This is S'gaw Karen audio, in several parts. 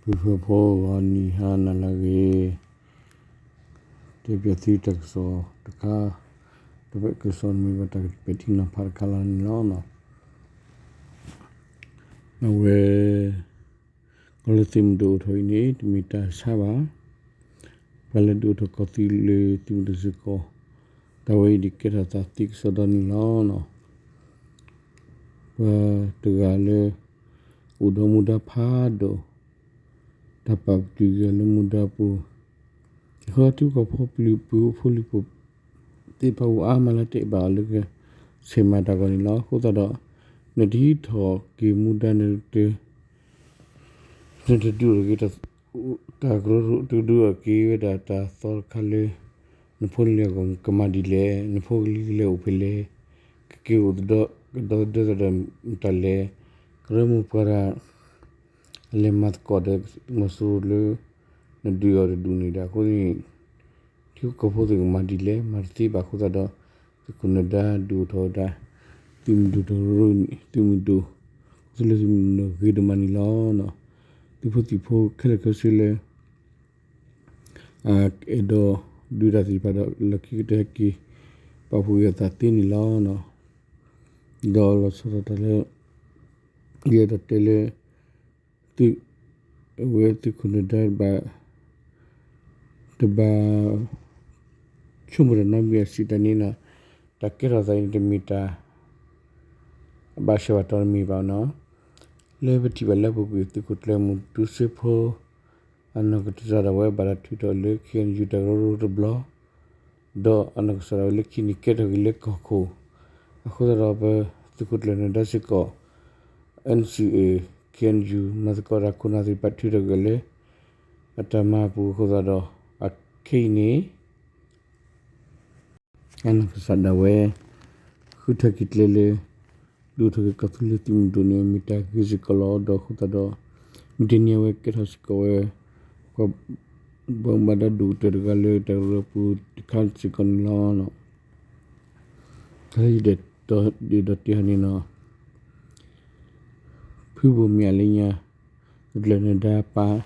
ပုၢ်ဖိဖိ ဂီၤနံၤဟါနၤလၢအဂ့ၤ, တဲပၠးသုတၢ်ကစီၣ်တခါ, တၢ်ကစီၣ်မ့ၢ်ဘၣ်တၢ်ပဲာ်ထံနီၤဖးတခါလီၤန့ၣ်လီၤ. အဝဲ ကီၢ်လၢသုးမုၢ်ဒိၣ်အိၣ်ထီၣ်အံၤန့ၣ် တမ့ၢ်တၢ်ဆါဘၣ်. ပှၤလၢဒုးအိၣ်ထီၣ်ကီၢ်သူလ့ၤသုးမုၢ်ဒိၣ်စ့ၢ်ကီး, တၢ်ဝဲအံၤဒုးကဲထီၣ်သးသ့ကစီဒီန့ၣ်လီၤ. ပှၤတဂၤလၢ အိၣ်ဒီးမူဒါဖးဒိၣ်, တၢ်ပာ်ပတုာ်ဂ့ၤလၢမူဒါပူၤ, အဃိထံဖိကီၢ်ဖိပျုၤပူၤ ဖိလံၤဖိသ့ၣ်တဖၣ်အိၣ်အါမးလၢတအဲၣ်ဘၣ်အီၤလၢကဆဲးမၤတၢ်အဂီၢ်န့ၣ်လီၤ. အဃိသတးဒီး နတဟံးထီၣ်က့ၤမူဒါ နတ နတဒုးအီၣ်က့ၤ တၢ်ကရၢကရိ တဒုးအီၣ်က့ၤဝဲဒၣ်တၢ်သီတခါလၢ နဖိနလံၤအဂီၢ်ကမၤဒ်လဲၣ်, နဖိကလံၤကလဲၤအိၣ်ဖဲလဲၣ်, ကက့ၤအိၣ်သဒီသဒၢသဒၢမတၤလဲၣ်, ကရၢမိၢ်ပှၢ်တၢ် အလဲၤမၤသကိးဒီးသုးမီၤစိရိၤလၢ နဒုးအီၤတဒူၣ်န့ၣ်ဒီး အဃိန့ၣ် ထံဖိကီၢ်ဖိသ့ၣ်ကမၤဒ်လဲၣ် မၤတသ့ဘၣ်အဃိသတးဒီး သုးခိၣ်နၢၤဒါဒုးအိၣ်ထီၣ်ဝဲဒၣ် သုးမုၢ်ဒိၣ်တရူၢ်န့ၣ် သုးမုၢ်ဒိၣ် သုးလၢသုးမုၢ်ဒိၣ်ဂ့ၤဒိၣ်မးန့ၣ်လီၤ. သုးဖိသံၣ်ဖိခဲလၢာ်ခဲဆ့လၢ အဲၣ်ဒိးဒုးတၢ်သ့ၣ်တဖၣ်ဒီး လီၢ်ခံကတၢၢ်ဟဲက့ၤ ပာ်ဖှိၣ်က့ၤအသးသ့န့ၣ်လီၤ. ဒီးလီၤဆီဒၣ်တၢ်လၢ ယအဲၣ်ဒိးတဲလၢ သုး အဝဲသုးခိၣ်နၢၤဒါဘၣ် တဘၣ် ဆိကမိၣ်တၢ်နီတမံၤအစံးတၢ်န့ၣ်လီၤ. တၢ်ကဲထီၣ်သးအံၤန့ၣ်တမ့ၢ်တၢ် ဘၣ်ဆၢဘၣ်တီၤတမ့ၢ်ဘၣ်နီၤ. လၢပထံၣ်ဘၣ်လၢပူၤကွံာ် သုးခိၣ်ကျၢၢ်မူတူစ့ဖိ အနီၢ်ကစၢ်ဒၣ်ဝဲဘၣ်တၢ်ထုးထီၣ်လၢ ခ့ၣ်အဲၣ်ယူၣ် တၢ်ကရၢကရိတဘျီ ဒီးအနီၢ်ကစၢ်ဒၣ်ဝဲလၢခံန့ၣ် ကဲထီၣ်က့ၤလၢကီၢ်ခိၣ်, အဃိသတးဒီးပသုးခိၣ်ကျၢၢ်နၢၤဒါစ့ၢ်ကီး NCA, KNU မၤသကိးတၢ်ခိၣ်နၢ်သ့ၣ်တဖၣ်ထုးထီၣ်က့ၤလၢ အတၢ်မၤအပူၤအဃိသတးဒီး အခဲအံၤန့ၣ် အနီၢ်ကစၢ်ဒၣ်ဝဲ ဃုထၢက့ၤကျဲလၢ ဒုးအိၣ်ထီၣ်က့ၤကီၢ်သူလ့ၤသုးမုၢ်ဒိၣ်န့ၣ် မ့ၢ်တၢ်ဂ့ၤစ့ၢ်ကီးလီၤ. ဒီးအဃိသတးဒီး မုၢ်တနံၤအဝဲကဲထီၣ်စ့ၢ်ကီးဝဲ ပှၤဘၣ်မူဘၣ်ဒါဒိၣ်ကတၢၢ်တဂၤလၢတၢ်ကရၢကရိပူၤတခါစ့ၢ်ကီးန့ၣ်လီၤ. တၢ်လၢယအဲၣ်ဒိးတဲဟီန့ၣ်နီၤ ဖုဘိၣ်မံၤအလၢညါ သုးခိၣ်ကျၢၢ်နၢၤဒါပာ်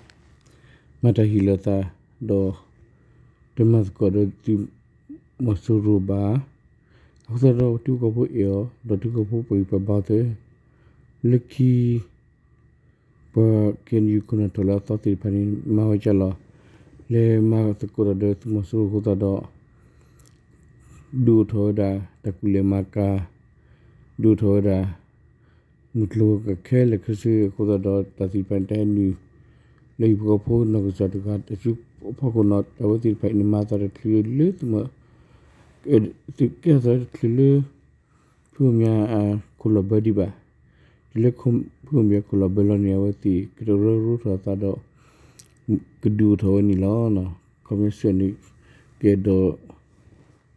မၤတၢ်ဟ့ၣ်လီၤသး ဒီး တမၤသကိးဒီးသုးမီၤစိရိၤဘၣ်. အဃိသတးဒီးထံဖိကီၢ်ဖိအဲၣ်အီၤ ဒီးထံဖိကီၢ်ဖိပှၤဂံၢ်ပှၤဘါအီၤသ့ လၢခံ ပှၤ KNU ခိၣ်နၢ်ထီၣ်လၢအသီသ့ၣ်တဖၣ်န့ၣ် မၤဝဲကၢ်လီၤ လဲၤမၤသကိးတၢ်ဒီးသုးမီၤစိရိၤအဃိသတးဒီး ဒုးအိၣ်ထီၣ်ဝဲဒၣ် တၢ်ကူၣ်လဲၤမၤကၤ ဒုးအိၣ်ထီၣ်ဝဲဒၣ် မုၢ်ကျိၤဝဲၤကွာ်ခဲလၢာ်ခဲဆ့အဃိသတးဒီး တၢ်သ့ၣ်တဖၣ်န့ၣ်တဟဲနုာ် လၢဟံၣ်ဖိဃီဖိနီၢ်ကစၢ်တဂၤ တၢ်စုဖီခိၣ်နီၤ အဝဲသ့ၣ်တဖၣ်အံၤန့ၣ် မၤသးတချုးလၢသုးမီၤ သုးကဲထီၣ်သးတချုးလၢ ဖုဘိၣ်မံၤအခိၣ်လီၢ်ဘၢဒံးဘၣ်. တုၤလၢဖုဘိၣ်မံၤအခိၣ်လီၢ်ဘၢလီၤန့ၣ် အဝဲသ့ၣ်ကရၢကရိထီၣ်အသးဒီး ကဒုးအိၣ်ထီၣ်ဝဲန့ၣ်လီၤ. ခီပညီစ့ၢ်န့ၣ် ကအဲၣ်ဒိး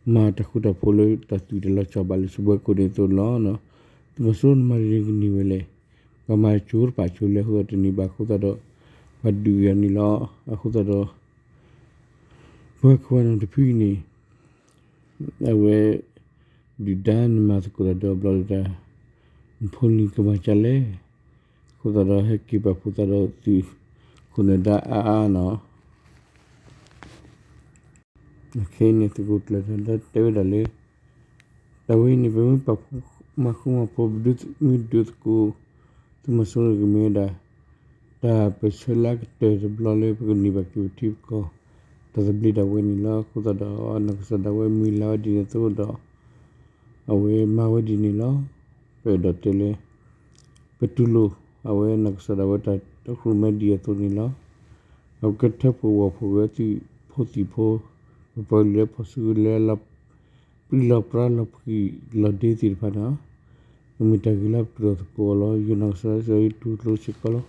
မၤတၢ်ဃူတၢ်ဖိးလၢတၢ်သွံၣ်တၢ်လီၤဆီဘၣ်လၢစပွဲခိၣ်န့ၣ်အသိးန့ၣ်လီၤ. သုးမီၤစိရိၤနမၤဒ်န့ၣ်ကန့ၢ်ဝဲလဲၣ်. ပှၤမၤကၠိတဖၣ်ကၠိလဲၣ်အဃိသတးတန့ၢ်ဘၣ်အဃိသတးဒီး ပှၤဒုးဂ့ၤအီၤန့ၣ်လီၤ. အဃိသတးဒီး ပှၤကွၢ်နီၣ်တဖုအံၤန့ၣ် အဝဲ ဒုၣ်ဒါနမၤသကိးတၢ်ဒီးဘျီဒၣ် နဖိနလံၤကမၤကၢ်လဲၣ်. အဃိသတးဒီးဟဲက့ၤပာ်ဖှိၣ်သးဒီးသုးခိၣ်နၢၤဒါအါအါနီၤ. ခဲအံၤန့ၣ် သုးခိၣ်ကျၢၢ်နၢၤဒါတဲဝဲဒၣ်လၢ တၢ်ဝဲအံၤန့ၣ် ပမ့ၢ်ပာ်ဖှိၣ်မၤဃူမၤဖိး ပဒုးမ့ၢ်ဒုးသကိး သုးမီၤစိရိၤကမ့ၢ်ဝဲဒၣ် တၢ်ပၢၢ်ဆၢလၢအကတၢၢ်တဘျီလၢပကန့ၢ်ဘၣ်က့ၤပထံပကီၢ် တၢ်သဘျ့ဒၣ်ဝဲန့ၣ်လီၤ. အဃိသတးဒီး နီၢ်ကစၢ်ဒၣ်ဝဲမုၢ်လၢ်ဝဲဒ်န့ၣ်အသိးဒီး အဝဲမၤဝဲဒ်န့ၣ်လီၤ. ပအဲၣ်ဒိးတဲလၢ ပတူၢ်လိာ် အဝဲနီၢ်ကစၢ်ဒၣ်ဝဲတၢ်တိာ်ဃူမၤဒံးအသိးန့ၣ်လီၤ. အဝဲကထၢဖှိၣ်ဝီၢ်ဖှိၣ်ဝဲသုးဖိသံၣ်ဖိ ပပှၤကလုာ်လၢဖီၣ်စုကဝဲၤလၢ ပျံၤလီၤပြါလီၤဖှံလီၤဒ့သ့ၣ်တဖၣ်န့ၣ် မ့ၢ်တၢ်ဂ့ၤလၢပတူၢ်လိာ်သကိးအီၤလီၤ. ယနီၢ်ကစၢ်ဒၣ်ဝဲတူၢ်လိာ်စ့ၢ်ကီးလီၤ.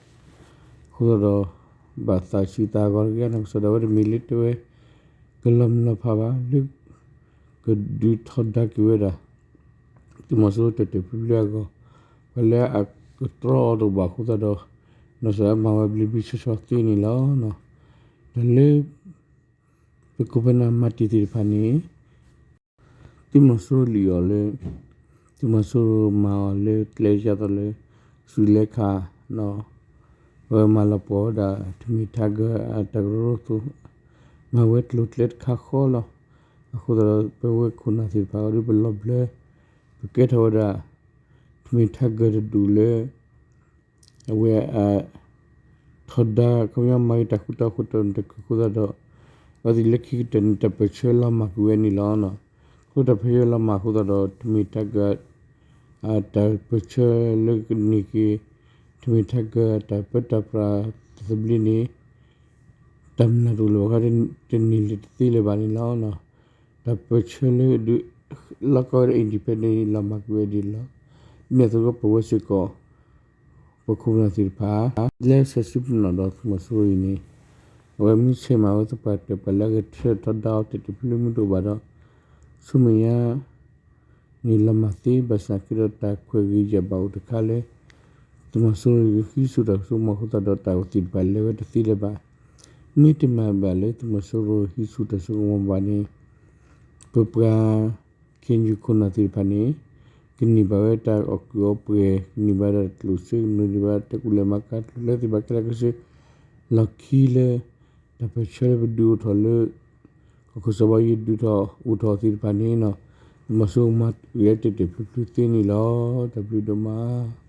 အဃိသတးဒီး ဘၣ်သးဆံးသးဂီၤတဂ့ၤ နီၢ်ကစၢ်ဒၣ်ဝဲတမ့ၢ်လၢတဲဝဲ ကလီၤမုၢ်လီၤဖးဘၣ်လၢ ကဒုးထီဒါက့ၤဝဲဒၣ် သုးမီၤစိရိၤတၢ်တဲာ်ဖျုးဖျုးအဂီၢ် ပှၤလၢအကတြီအီၤတအိၣ်ဘၣ်အဃိသတးဒီး နီၢ်ကစၢ်ဒၣ်ဝဲမၤဝဲဘျ့ဘျ့ဆှီဆှီသ့န့ၣ်လီၤ. တၢ်လၢ ပခိၣ်ပနၢ်မၤတ့ၢ်သ့ၣ်တဖၣ်န့ၣ် သုးမီၤစိရိၤလံၣ်အီၤလၢ သုးမီၤစိရိၤမၤအီၤလၢကျဲယါသီးလၢ စူၤလဲခး နီၤ အဝဲမၤလီၤပှီၢ်ဝဲဒၣ် တမ့ၢ်ထါကၢအတၢ်ကရၢကရိအသိး, မၤဝဲကျိၤကျဲတခါဃီလီၤ. အဃိသတးဒီး ပဝဲခိၣ်နၢ်သ့ၣ်တဖၣ်အံၤဒီးပလီၤဘျၢ, ပကဲထီၣ်ဝဲဒၣ် တမ့ၢ်ထါကၢတဒူၣ်လၢ အဝဲ ထီဒါ ခီပညီမၤဂ့ၤတၢ်ဃူတၢ်ဖိးတၢ်န့ၣ်တက့ၢ်အဃိသတးဒီး အဝဲသ့ၣ်လၢခံကတၢၢ်န့ၣ် တၢ်ပၢၢ်ဆၢလီၤမၢ်ကွံာ်ဝဲန့ၣ်လီၤ. အဃိတၢ်ပၢၢ်ဆၢလီၤမၢ်အဃိသတးဒီး တမ့ၢ်ထါကၢ တၢ်ပၢၢ်ဆၢလၢကန့ၢ်က့ၤ တမ့ၢ်ထါကၢတၢ်ပၢတၢ်ပြးတသဘျ့န့ၣ် တၢ်မျၢ်တအိၣ်လၢၤဘၣ်ခီ တန့ၢ်လၢၤတသ့လၢၤဘၣ်န့ၣ်လီၤ. တၢ်ပၢၢ်ဆၢလၢဒုး လီၢ်ကီဝဲဒၣ် independent လီၤမၢ်ကွံာ်ဝဲဒၣ်လီၤ. ဒ်န့ၣ်အသိးပဝဲစ့ၢ်ကီး ပခိၣ်ပနၢ်သ့ၣ်တဖၣ် လၢဆဲးစုပနီၣ်ဒီးသုးမီၤစိရိၤအံၤန့ၣ် အဝဲမ့ၢ်ဆဲးမၤဝဲသပှၢ်တၢၢ်ပှၤလၢအဂဲၤဆၢထၢၣ်ထီဒါအီၤတဲာ်တဲာ်ဖျုးဖျုးမ့ၢ်တအိၣ်ဘၣ်ဒီး ဆူမဲာ်ညါ န့ၣ်လီၤမၢ်သ့ ဘၣ်ဆၣ်က့ဒီးတၢ်ခွဲးဂ့ၤယာ်ဘၣ်အိၣ်တခါလၢ သုးမီၤစိရိၤဟံးဆူၣ်တၢ်စိကမီၤအဃိသတးဒီးတၢ်အိၣ်သ့ၣ်တဖၣ်လဲၤဝဲတသ့လၢၤဘၣ်. မ့ၢ်တမၤဘၣ်လၢသုးမီၤစိရိၤဟံးဆူၣ်တၢ်စိကမီၤဘၣ်န့ၣ် ပပှၤ ခ့ၣ်အဲၣ်ယူၣ်ခိၣ်နၢ်သ့ၣ်တဖၣ်န့ၣ် ကန့ၢ်ဘၣ်ဝဲတၢ်အီၣ်ကုးအီပှဲၤ, ကန့ၢ်ဘၣ်တၢ်ကျိၣ်စ့, ကန့ၢ်ဘၣ်တၢ်ကူၣ်လဲၤမၤကၤကျိၤလၢသ့ၣ်တဖၣ်ခဲလၢာ်ခဲဆ့ လီၢ်ခံလၢ တၢ်ပၢၢ်ဆၢလၢပဒုးအိၣ်ထီၣ်လၢ ဟီၣ်ခိၣ်စီၤဘၣ်ယဲၢ်ဒုးထီၣ်အိၣ်ထီၣ်သ့ၣ်တဖၣ်န့ၣ် သုးမီၤစိရိၤမၤဂ့ၤတဲာ်တဲာ်ဖျုးဖျုးသ့န့ၣ်လီၤ. တၢ်ဘျုးဒိၣ်မး.